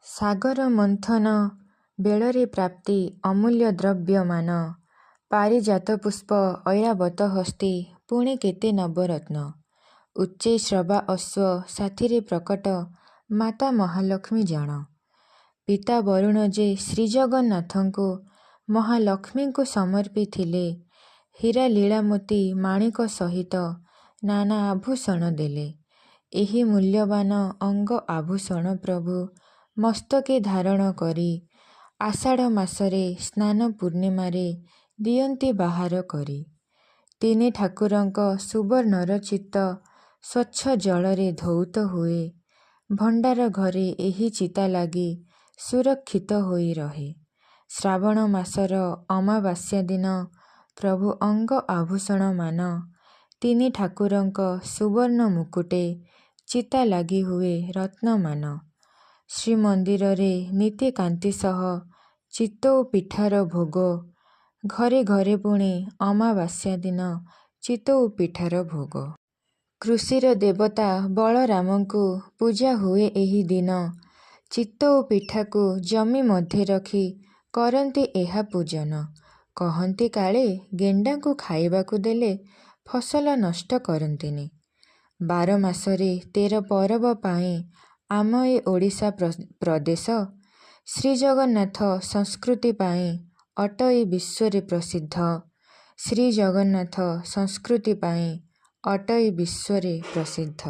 ସାଗର ମନ୍ଥନ ବେଳରେ ପ୍ରାପ୍ତି ଅମୂଲ୍ୟ ଦ୍ରବ୍ୟମାନ। ପାରିଜାତ ପୁଷ୍ପ, ଐରାବତ ହସ୍ତୀ, ପୁଣି କେତେ ନବରତ୍ନ। ଉଚ୍ଚୈଶ୍ରବା ଅଶ୍ୱ ସାଥିରେ ପ୍ରକଟ ମାତା ମହାଲକ୍ଷ୍ମୀ ଜାଣ। ପିତା ବରୁଣ ଯେ ଶ୍ରୀଜଗନ୍ନାଥଙ୍କୁ ମହାଲକ୍ଷ୍ମୀଙ୍କୁ ସମର୍ପିଥିଲେ। ହୀରା ଲୀଳା ମୋତି ମାଣିକ ସହିତ ନାନା ଆଭୂଷଣ ଦେଲେ। ଏହି ମୂଲ୍ୟବାନ ଅଙ୍ଗ ଆଭୂଷଣ ପ୍ରଭୁ ମସ୍ତକେ ଧାରଣ କରି। ଆଷାଢ଼ ମାସରେ ସ୍ନାନ ପୂର୍ଣ୍ଣିମାରେ ଦିଅନ୍ତି ବାହାର କରି। ତିନି ଠାକୁରଙ୍କ ସୁବର୍ଣ୍ଣର ଚିତ୍ତ ସ୍ୱଚ୍ଛ ଜଳରେ ଧୌତ ହୁଏ। ଭଣ୍ଡାର ଘରେ ଏହି ଚିତା ଲାଗି ସୁରକ୍ଷିତ ହୋଇ ରହେ। ଶ୍ରାବଣ ମାସର ଅମାବାସ୍ୟା ଦିନ ପ୍ରଭୁ ଅଙ୍ଗ ଆଭୂଷଣମାନ। ତିନି ଠାକୁରଙ୍କ ସୁବର୍ଣ୍ଣ ମୁକୁଟେ ଚିତା ଲାଗି ହୁଏ ରତ୍ନମାନ। ଶ୍ରୀମନ୍ଦିରରେ ନୀତିକାନ୍ତି ସହ ଚିତଉ ପିଠାର ଭୋଗ। ଘରେ ଘରେ ପୁଣି ଅମାବାସ୍ୟା ଦିନ ଚିତଉ ପିଠାର ଭୋଗ। କୃଷିର ଦେବତା ବଳରାମଙ୍କୁ ପୂଜା ହୁଏ ଏହି ଦିନ। ଚିତଉ ପିଠାକୁ ଜମି ମଧ୍ୟେ ରଖି କରନ୍ତି ଏହା ପୂଜନ। କହନ୍ତି କାଳେ ଗେଣ୍ଡାଙ୍କୁ ଖାଇବାକୁ ଦେଲେ ଫସଲ ନଷ୍ଟ କରନ୍ତିନି। ବାରମାସରେ 13 ପରବ ପାଇଁ ଆମ ଏ ଓଡ଼ିଶା ପ୍ରଦେଶ। ଶ୍ରୀଜଗନ୍ନାଥ ସଂସ୍କୃତି ପାଇଁ ଅଟଇ ବିଶ୍ୱରେ ପ୍ରସିଦ୍ଧ। ଶ୍ରୀଜଗନ୍ନାଥ ସଂସ୍କୃତି ପାଇଁ ଅଟଇ ବିଶ୍ୱରେ ପ୍ରସିଦ୍ଧ।